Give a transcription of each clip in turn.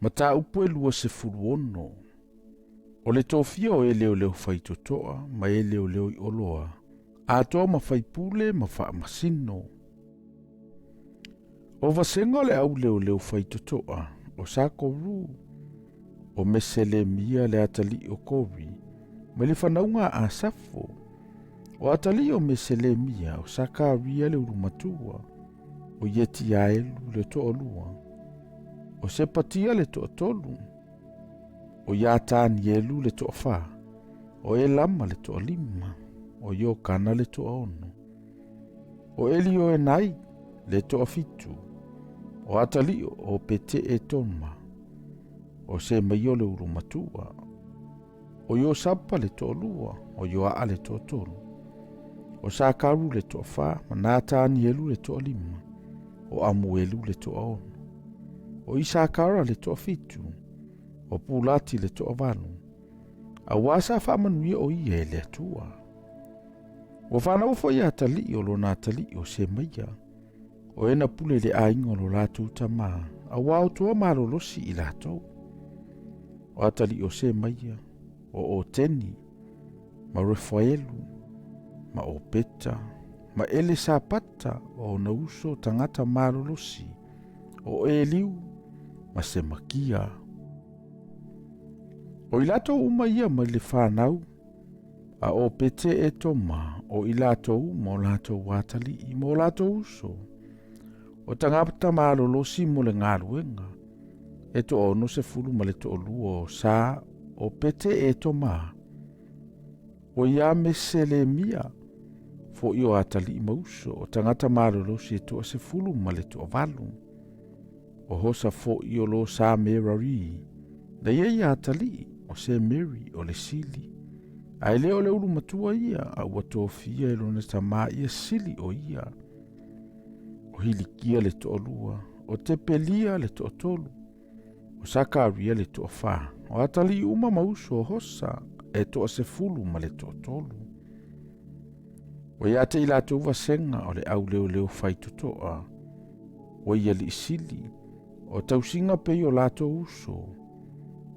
Mataupu e 26. O le tofia o e leoleo faitotoa ma e leoleo i oloa, atoa ma faipule ma faamasino. O vasega o le au leoleo faitotoa, o Sakoru, o Meselemia le atalii o Kori, mai le fanauga a Asafo, o atalii o Meselemia, o Sakaria le ulumatua, o Ietiaelu le toalua, o Sepatia le toatolu, o Iatanielu le toafa, o Elama le toalima, o Iokana le toaono, o Elioenai le toafitu, o Atalio o Pete e Toma, o Semaio le ulumatua, o Iosapa le toalua, o Ioaa le toatolu, o Sakaru le toafa, ma Natanielu le toalima, o Amuelu le toaono, o Isakara le toafitu, o Pulati le toavalu, auā sa faamanuia o ia e le Atua. Ua fanau foi atalii o lona atalii o Semaia, o e na pule i le aiga o lo latou tamā, auā o toa malolosi i latou. O atalii o Semaia, o Oteni, ma Refaelu, ma Opeta, ma Elesapata, o ona uso tagata malolosi, o Eliu, ma Semakia. O i latou uma ia mai le fanau, a o Pete e Toma, o i latou ma o latou atalii, ma o latou uso, o tagata malolosi mo le galuega, e 60 ma le 22 o sa o Pete e Toma, o ia Meselemia, foi o atalii ma uso, o tagata malolosi e 80 ma le 8. O Hosa foi o lo sa Merari, na ia ia atalii, o se Mary o le sili. Ae le o le ulu matua ia, a ua tofia e lona tamā ia sili o ia. O Hilikia le toalua, o Tepelia le toatolu, o Sakaria le toafa, o atalii uma ma uso o Hosa, e 30 ma le 3. Ua ia te i latou vasega o le au leoleo faitotoa, ua ia liisili, o tausiga pei o latou uso,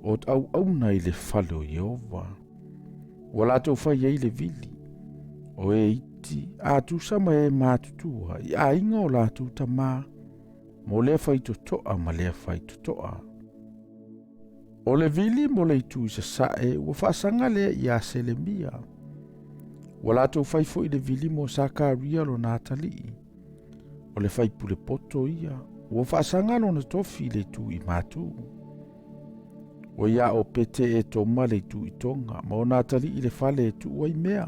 o auauna i le fale o Ieova. Ua latou fai ai le vili, o e iti, a tusa ma e matutua, i aiga o latou tamā, mo lea faitotoa ma lea faitotoa. O le vili mo le itu i sasae, ua faasaga lea ia Selemia. Ua latou fai foi le vili mo Sakaria lona atalii. O le faipule poto ia, ua faasaga lona tofi i le itu i matu. Ua ia o Pete e Toma le itu i Tonga, ma ona atalii i le fale e tuu ai mea.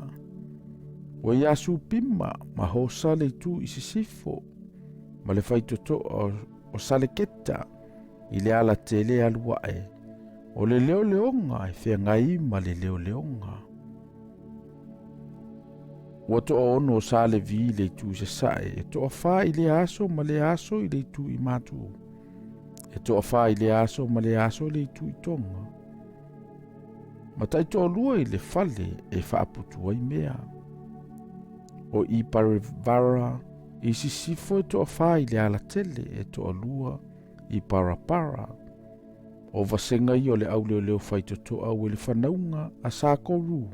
Ua ia Supima ma Hosa le itu i sisifo, ma le faitotoa o Saleketa i le alatele alu ae, o le leoleoga e feagai ma le leoleoga. Ua 60 o sa Levi i le itu i sasae, e 4 i lea aso ma lea aso i le itu i matu, e 4 i lea aso ma lea aso i le itu i tonga, ma 2 i le fale e faaputu ai mea. O Iparevara i sisifo e 4 i le alatele, e 2 i Parapara. O vasega ia o le au leoleo faitotoa ua i le fanauga a Sakoru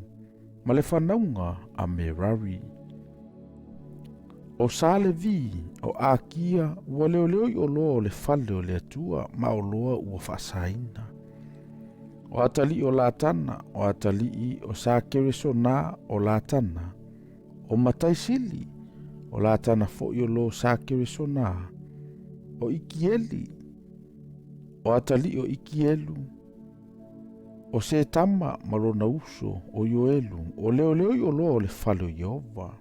ma le fanauga a Merari. O sa Levi, o Akia, ua leoleo i oloa o le fale o le Atua, ma oloa ua faasaina. O atalii o Latana, o atalii o sa Keresona o Latana, o Mataisili, o Latana foi o lo sa Keresona, o Ikieli, o atalii o Ikielu, o Setama ma lona uso o Ioelu, o leoleo i oloa o le fale o Ieova.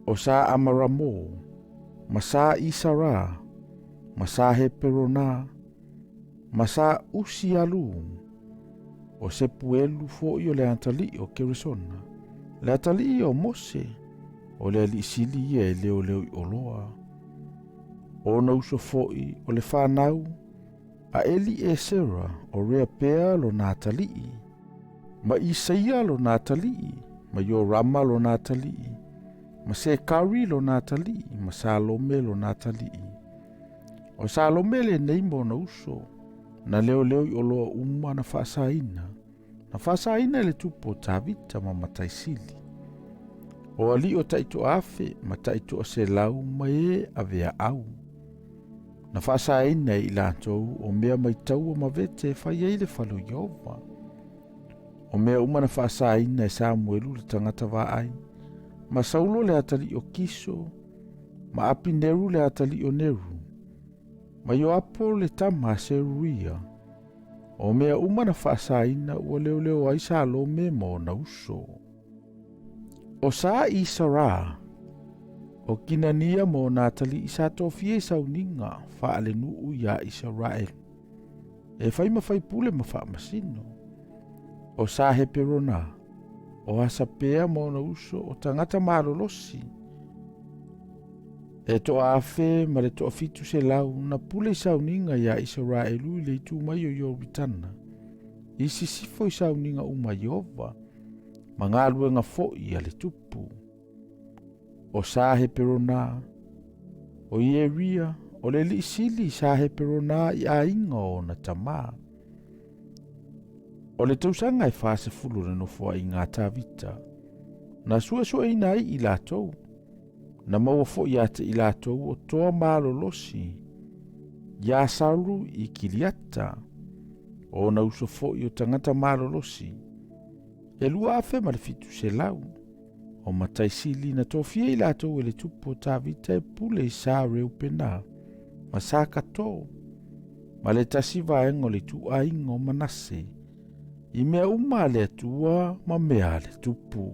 O sa Amaramo, ma sa Isara, ma sa Heperona, ma sa Usialu, o Sepuelu foi o le atalii o Keresona, le atalii o Mose, o le alii sili ia e leoleo i oloa. O ona uso foi o le fanau a Eli Esera, o Reapea lona atalii, ma Isaia lona atalii, ma Iorama lona atalii, ma Sekari lona atalii, ma Salome lona atalii. O Salome lenei ma ona uso, na leoleo i oloa uma na faasaina, na faasaina e le tupu o Tavita ma Mataisili. O alii o taitoafe ma taitoaselau ma e aveaau. Na faasaina e i latou o mea mai taua ma vete e fai ai le fale o Ieova. O mea uma na faasaina e Samuelu le tagata vaai, ma Saulo le atalii o Kiso, ma Apineru le atalii o Neru, ma Ioapo le tama a Seruia. O mea uma na faasaina ua leoleo ai Salome ma ona uso. O sa Isara, o Kinania ma ona atalii sa tofia i sauniga faalenuu iā Isaraelu, e fai ma faipule ma faamasino. O sa Heperona, o Asapea ma ona uso, o tagata malolosi, e 1500 ma le 700 na pule i sauniga iā Isaraelu i le itu mai o Ioritana, i sisifo i sauniga uma a Ieova, ma galuega fo'i a le tupu. O sa Heperona, o Ieria, o le alii sili i sa Heperona i aiga o ona tamā. O le tausaga e 40 o le nofoaiga a Tavita, na suesueina ai i latou, na maua foi ia te i latou o toa malolosi iā Saulu i Kiliata, o ona uso foi o tagata malolosi, e 2700. O mataisili na tofia i latou e le tupu o Tavita e pule i sa Reupena ma sa Kato, ma le tasi vaega o le ituaiga o Manase, i mea uma a le Atua ma mea a le tupu.